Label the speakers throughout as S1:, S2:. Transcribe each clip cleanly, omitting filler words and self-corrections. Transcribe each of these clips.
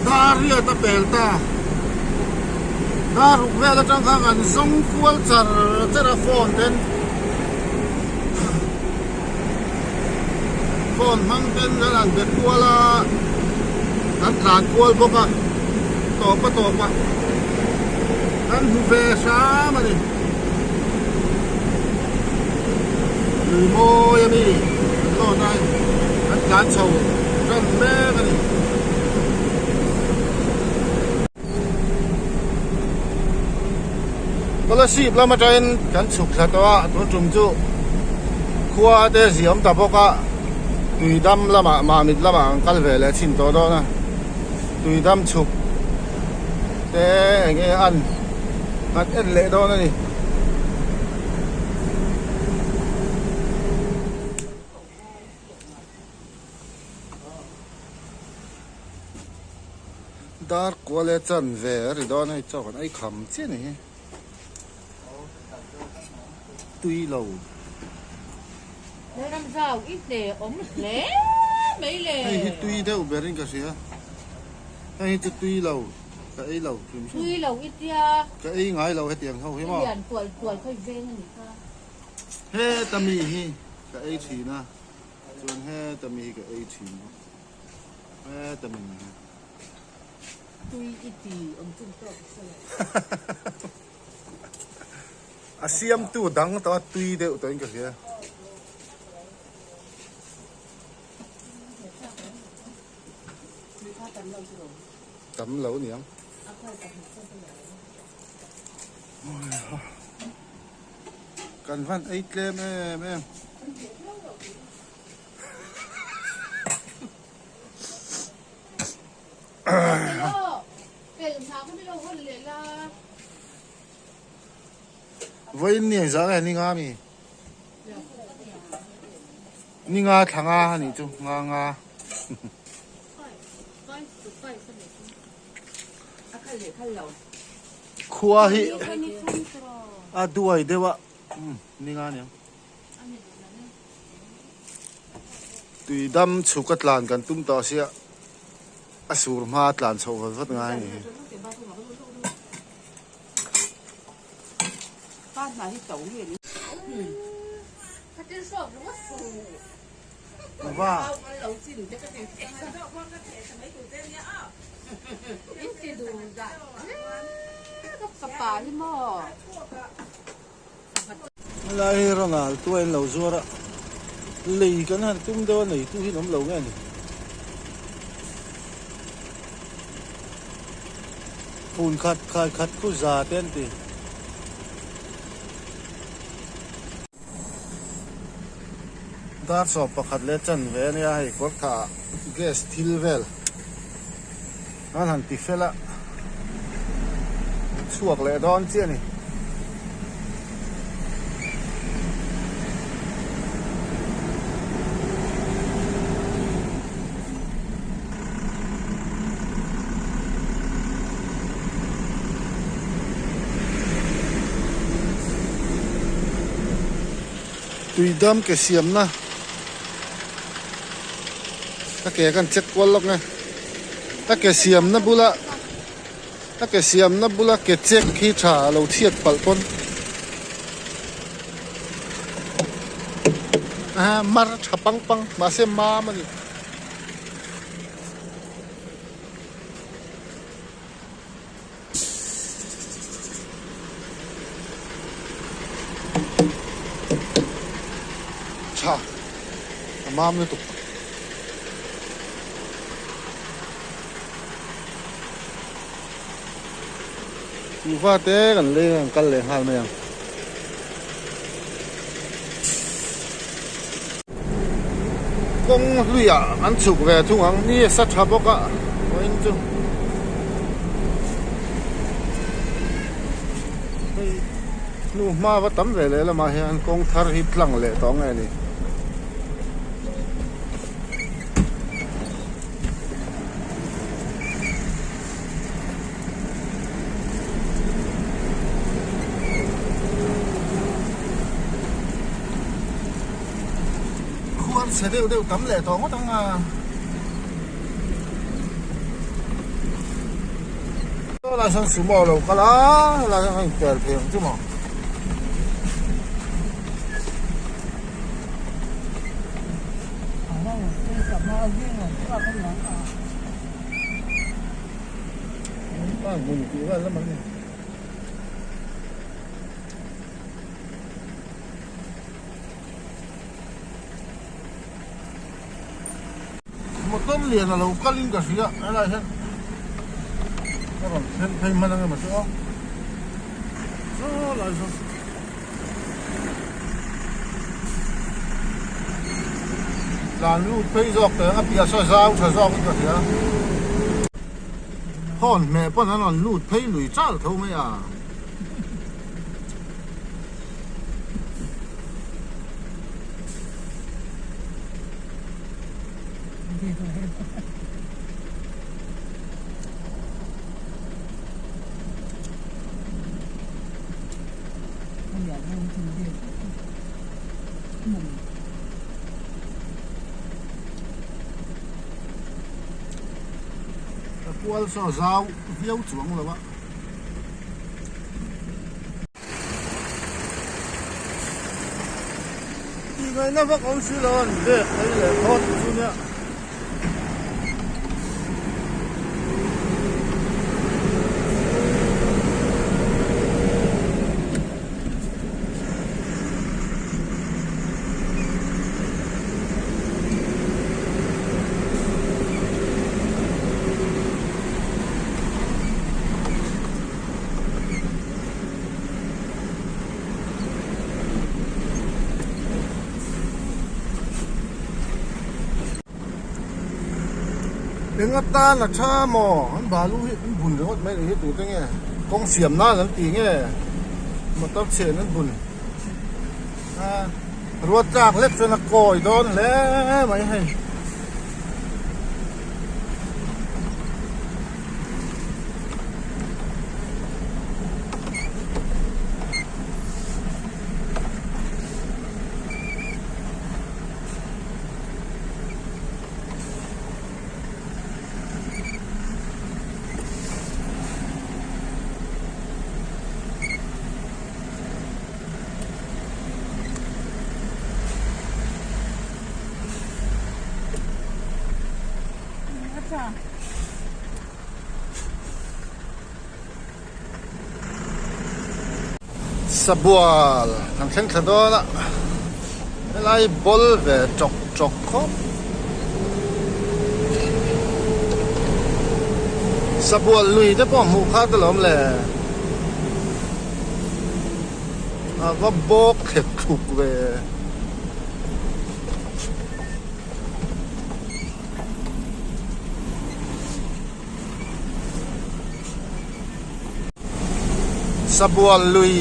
S1: Dar riat a pel ta. Dar ruk vel atang khan kan zawng kual char char a phone ten phone hmang ten kan han be kual a kan tlan kual bawk a tawp a tawp a kan hmu ve hram a ni. Lui mawi a mi an lawt a an tlan chho tan mek a ni. Kolasib lam atangin kan chhuk thla tawh a tun tum chu khua te ziam ta bawk a tuidam lamah mamit lamah an kal ve leh chhin tawh dawn a tuidam chhuk te eng nge an Kan en leh dawn a ni. Dar kual e chan ve a ri dawn a hei chaw kan ei kham chiah a ni hi. Tui lo.
S2: Lalram zau i hle awm hle mai le.
S1: Hei hi tui deuh berin ka hria. Hei hi chu tui lo. Ka ei lo hrim hrim.
S2: Tui lo i tia.
S1: Ka ei ngai lo hetiang ho hi maw.
S2: I lian tual tual khawi veng a nih kha.
S1: Heta mi hi ka ei thin a, chuan heta mi hi ka ei thin bawk. Heta mi ni hi.
S2: Tui i ti awm chung tawk i hre lo.
S1: A siamtu dang tawh a tui deuh tawhin ka hria. Tam lo niang. Kan van ei tlem em em. Vawiin ni engzah nge ni nga mi? Ni nga thla nga a nih chu nga nga. Khua hi a duai deuh a ni nga aniang. Tui dam chhuk a tlan kan tum tawh sia a sur hma a tlan chhoh vat vat ngai a ni hi. Va. Helai hi Ronald tuai an lo zuar a, lei kan han tum deuh a neitu hi an awm lo nge a ni. Phun khat khai khat khu za te an ti. Dar sawm pakhat leh chanve a nia hei kawr thah ah gas thil vel an han ti fel a chhuak leh dawn chiah a ni. Tuidam ke siamna a ke kan check kual lawk nge a ke siamna bula a ke siamna bula ke check hi tha a lo chhiat palh pawn a mar tha pang pang mahse mam a ni. Tha a mam lutuk. Kuhva te kan leng a kan kal leh nghal mai ang. Kawng hluiah an chhuk ve thung ang ni a sa tha bawk a vawiin chu hei hnu hma va tam ve leh lamah hian kawng thar hi tlang leh tawh nge ni. Khuar chhe deuh deuh tam leh tawh ngawt ang a. Helai hian sumo a lo kal a, helai hian a inper thei ang chu maw. Hmun tih vel lam an ni. Motor lian a lo kal in ka hria helai hian ka rawn thlen phei hman ang emaw chu aw saw lai sawn tlan lut phei zawk teh ang a piah saw zau tha zawk in ka hria hawn hmeh pawn an rawn lut phei lui chal tho mai a. Ka kual saw zau viau chuang lo a. Tih ngaihna vak awm si lo an bag phei leh phawt chu nia. Eng atan a tha maw an balu hi an bun ringawt mai hi tute nge kawng siam nan an ti nge motor chhen an bun a ruat tlak hlek chuan a kawi dawn hle mai hei. Sabual kan thleng thla dawn a helai bawl ve tawk tawk khawp sabual lui te pawh hmuh kha te lawm le a va bawk thlep thluk ve. Sabual lui.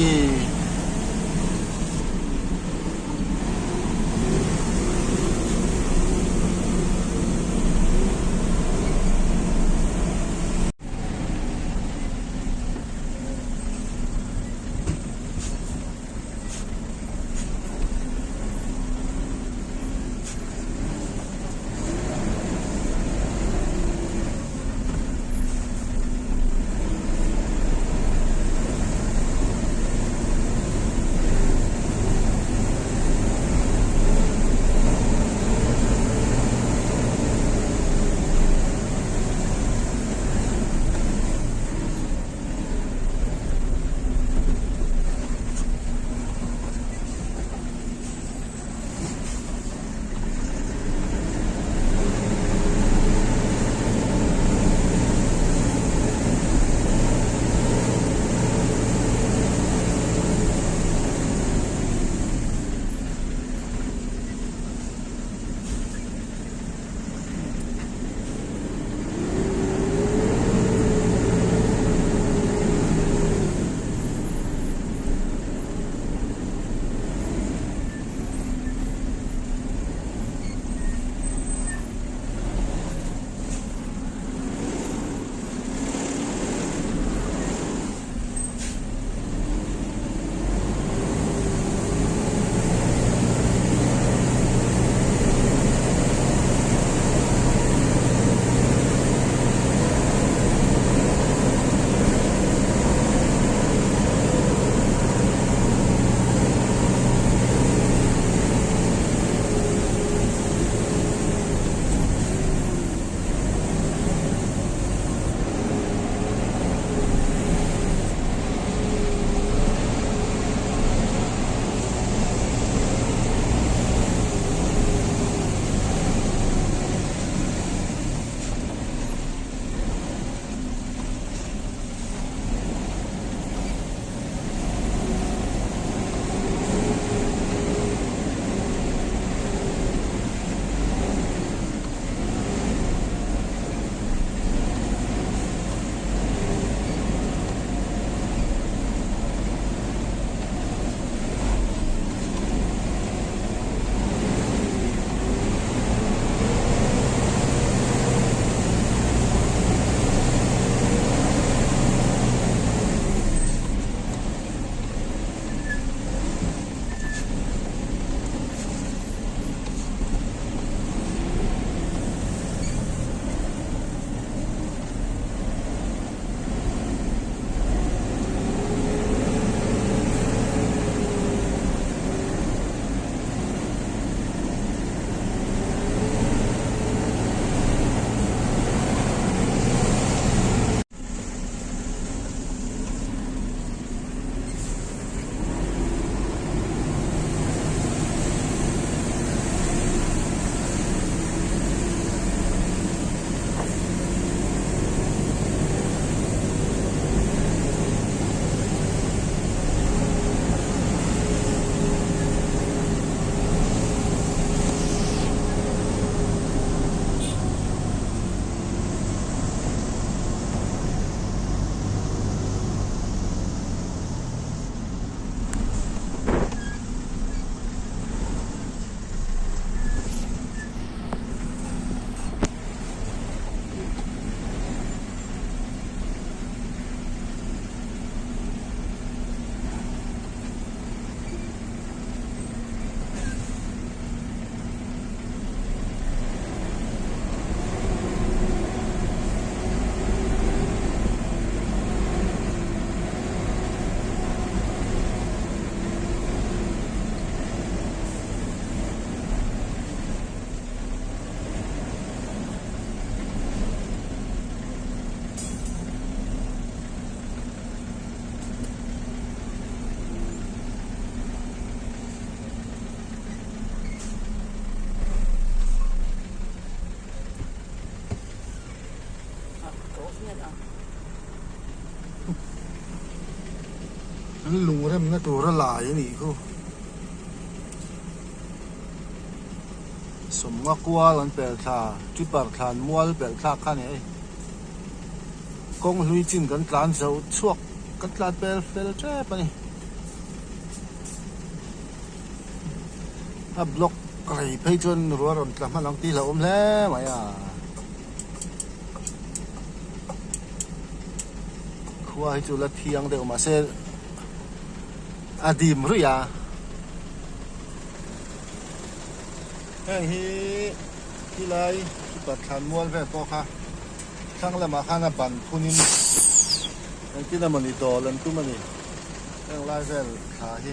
S1: An lungremna tura lai a nih khu. Sawmnga kual an pel thla, Tipper thlan mual pelh thlak kha a ni a hei. Kawng hlui chin kan tlan zo chhuak kan tlan pel fel tep a ni. A block rei phei chuan ruah rawn tla hman ang tih hlauhawm hle mai a. Khua hi chu la thiang deuh mahse a dim ruih a. Heng hi khilai Tipper thlan mual vel pawh kha thlang lamah khan a ban phunin engtin emawni dawl an tum a ni. Heng lai vel thla hi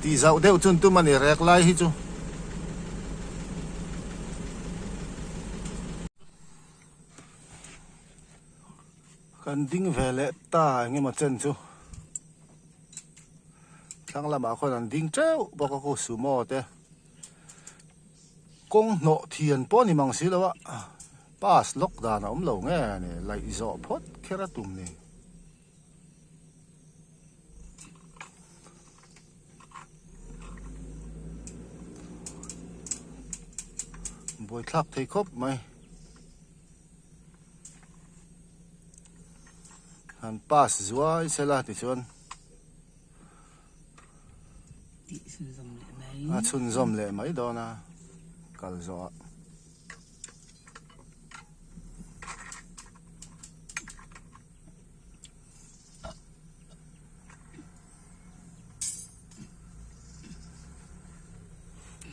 S1: tih zauh deuh chu an tum a ni rek lai hi chu. Kan ding ve leh ta eng emaw chen chu thlang lamah khuan an ding teuh bawk a khu sumo te kawng hnawh thian pawh a ni mang si lo a pass lawk dan a awm lo nge ni laih zawh phawt kher a tum ni. Buaithlak thei khawp mai. Han pass zuai sela tichuan a chhunzawm leh mai dawn a kal zawh ah.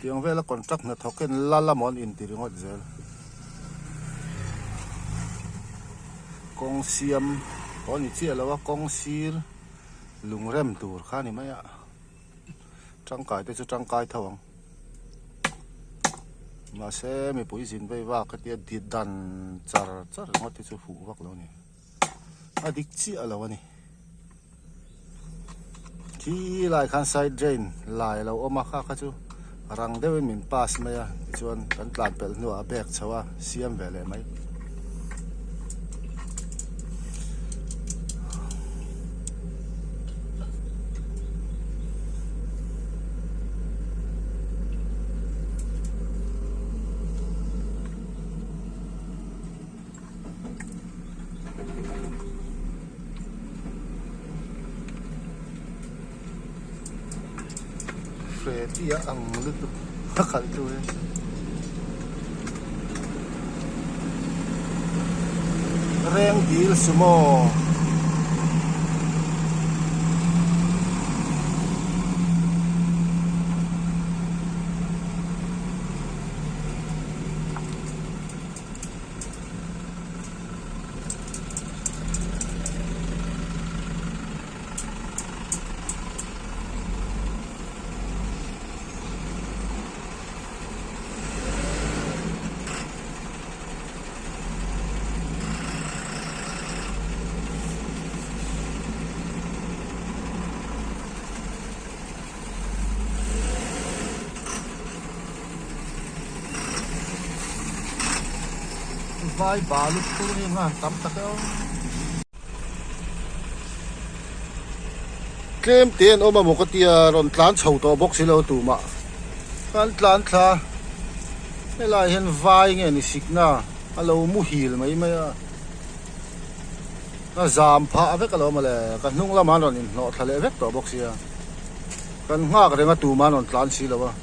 S1: Tiang vela contract hnathawk hian la lam an inti ringawt zel. Kawng siam pawh a ni chiah lo a, kawng sir lungrem tur kha a ni mai a, tangkai te chu tangkai tho ang. Mahse mipui zin vei vak hetia dan char char ringawt hi chu fuh vak lo a ni. A dik chiah lo a ni. Khi lai khan side drain lai a lo awm a kha kha chu rang deuhin min pass mai a tichuan kan tlan pelh hnuah a bag chho a siam ve leh mai. Freddy a ang lutuk a khalh tu hi. Reng dil sumo. Vai balu phur hi ngan tam tak e aw. Tlem te an awm a maw ka tia rawn tlan chho tawh bawk si lo tumah kan tlan thla helai hian vai nge ni sikna a lo muhil mai mai a a zam phah vek alawm mawle ka hnung lamah an rawn inhnawh thla leh vek tawh bawk sia kan nghak reng a tumah an rawn tlan si lo a.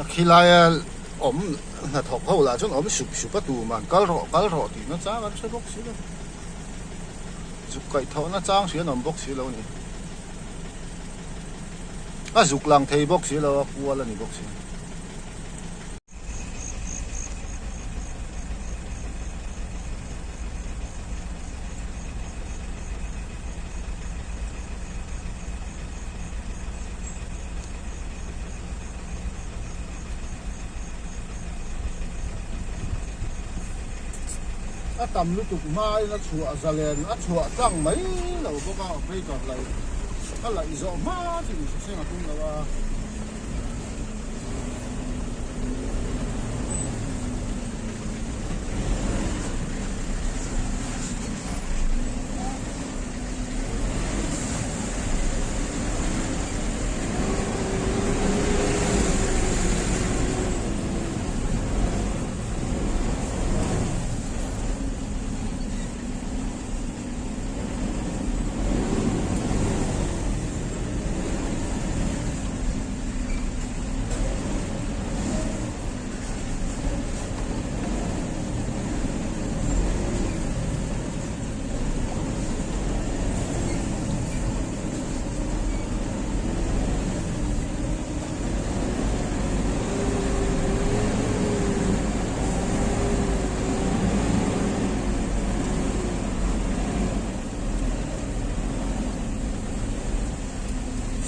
S1: A khilaia awm hnathawk ho lah chuan awm sup sup a tuman kal rawh kal rawh tih na chang an hre bawk si lo. Zuk kaih thawh na chang hrian awm bawk si lo a ni. A zuk lang thei bawk si lo a kual a ni bawk si. A tam lutuk hmain a chhuah zalen a chhuah tlang mai lo bawk a operator laih a laih zawh hma chu inhriseng a tum lo a.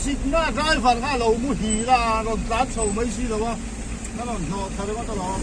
S1: Sikna driver kha a lo muhil a, a rawn tlan chho mai si lo a, a rawn hnawh thla ringawt alawm.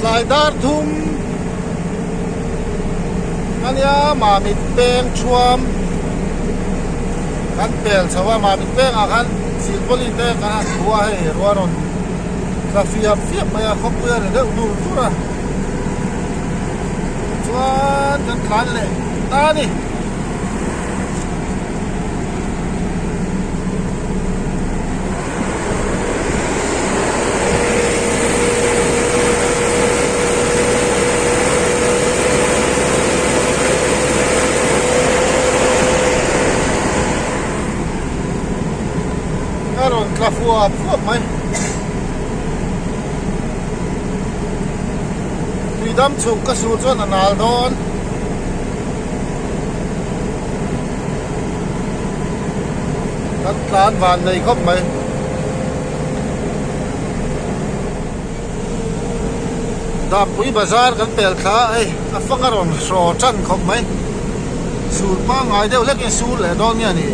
S1: Tlai dar thum ania Mamit peng thuam kan pel chho a Mamit pengah khan silpawlin te kan han thu a hei ruah rawn tla fiap fiap mai a khawpui a ri deuh dur dur a chuan kan tlan leh ta a ni. A rawn tla fuap fuap mai. Tui dam chhuk ka sur chuan a nal dawn. Kan tlan van nei khawp mai. Dampui bazar kan pel thla a hei a fang a rawn hraw tan khawp mai. Sur pangngai deuh hlekin sur leh dawn nge a ni.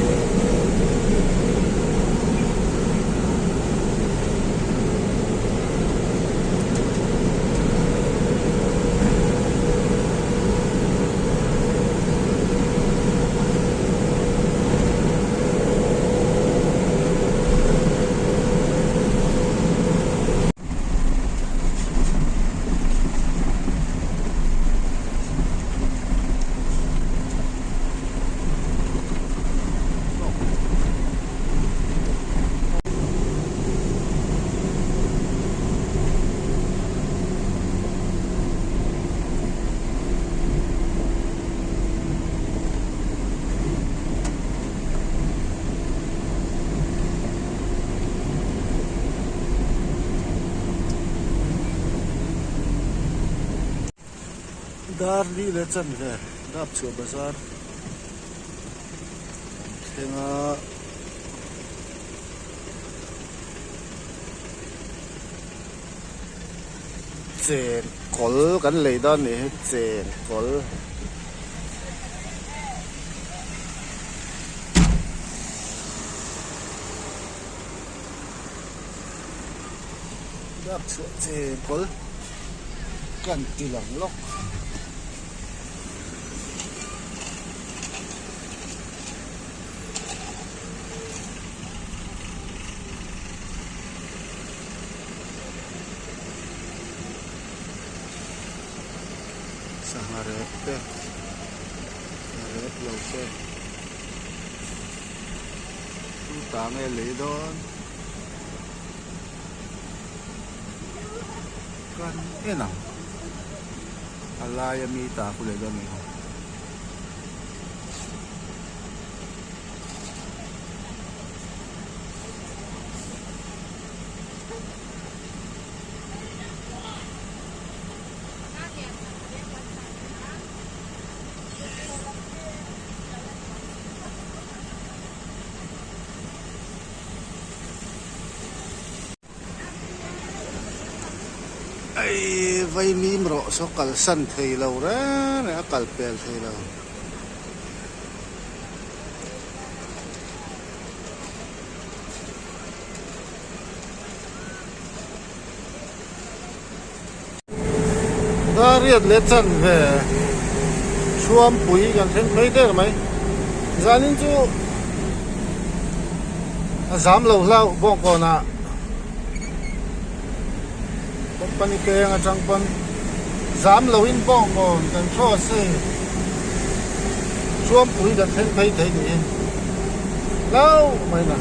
S1: Dar li leh chanve Dapchhuah bazar thleng a. Cheng kawl kan lei dawn nih hi cheng kawl. Dap chhuah cheng kawl kan ti lang lawk. Sangha rep te a rep lo te ta nge lei dawn kan en ang a laia mi ta khu leh dawn a nih kha. Ei vaimim rawh saw kalsan thei lo reng reng a kal pel thei lo. Dariat leh chanve Thuampui kan thleng phei der mai. Zanin chu a zam lo hlauh bawngkawnah company peng atang pawn zam loin bawngkawn kan cross hei Thuampui kan thleng phei thei niin hlauh mai na.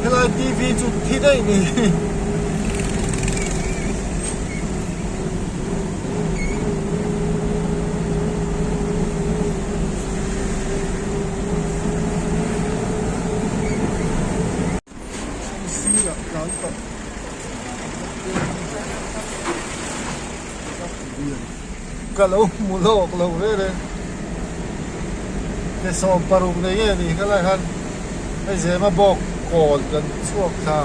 S1: Helai TV chu thi daih ni. Sirah tlan tawh ka lo hmu lawk lo reng reng ke 16 nei nge ni kha lai khan hei zema bawk kawl kan chhuak thla.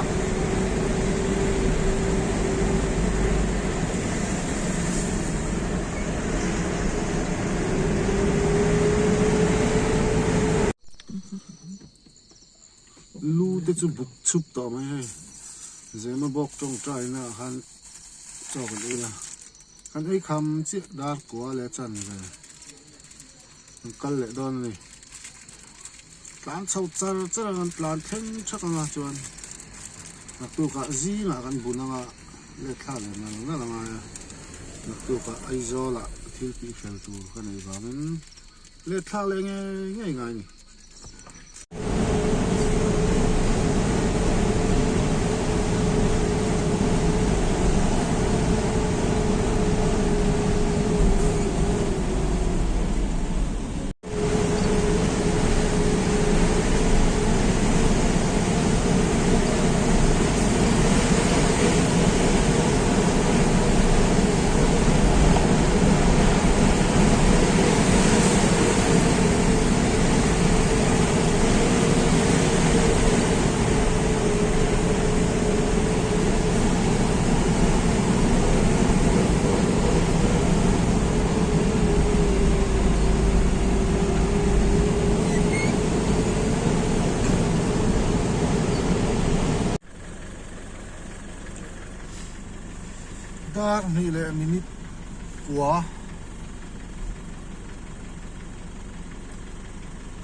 S1: Lu te chu buk chhup tawh mai hei zema bawk tawngtai na ah khan chaw kan ei a kan ei kham chiah dar kua leh chan ve an kal leh dawn a ni tlan chho char char ang an tlan thleng thak anga chuan naktukah zingah kan bun anga let thla leh nal nal angai a naktukah Aizawl ah thil tih fel tur ka neih vangin let thla leh ngei ngei ngai a ni. Dar hnih leh minute kua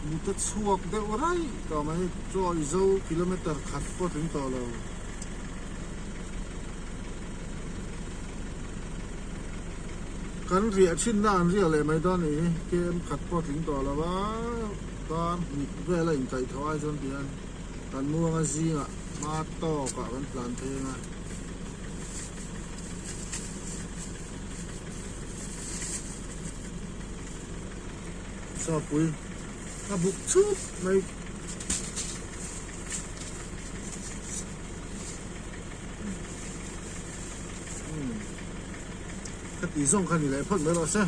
S1: mut a chhuak deuh raih tawh mai chawi zo kilometer khat pawh tling tawh lo. Kan riah thinna an riah leh mai dawn nih hi km khat pawh tling tawh lo va dar hnih vel a inkaih tho ai chuan tihian kan muanga zingah hma tawkah kan tlan pheng a. Sapui a buk chhup mai. Ka tih zawng kha ni leh phawt mai rawh se.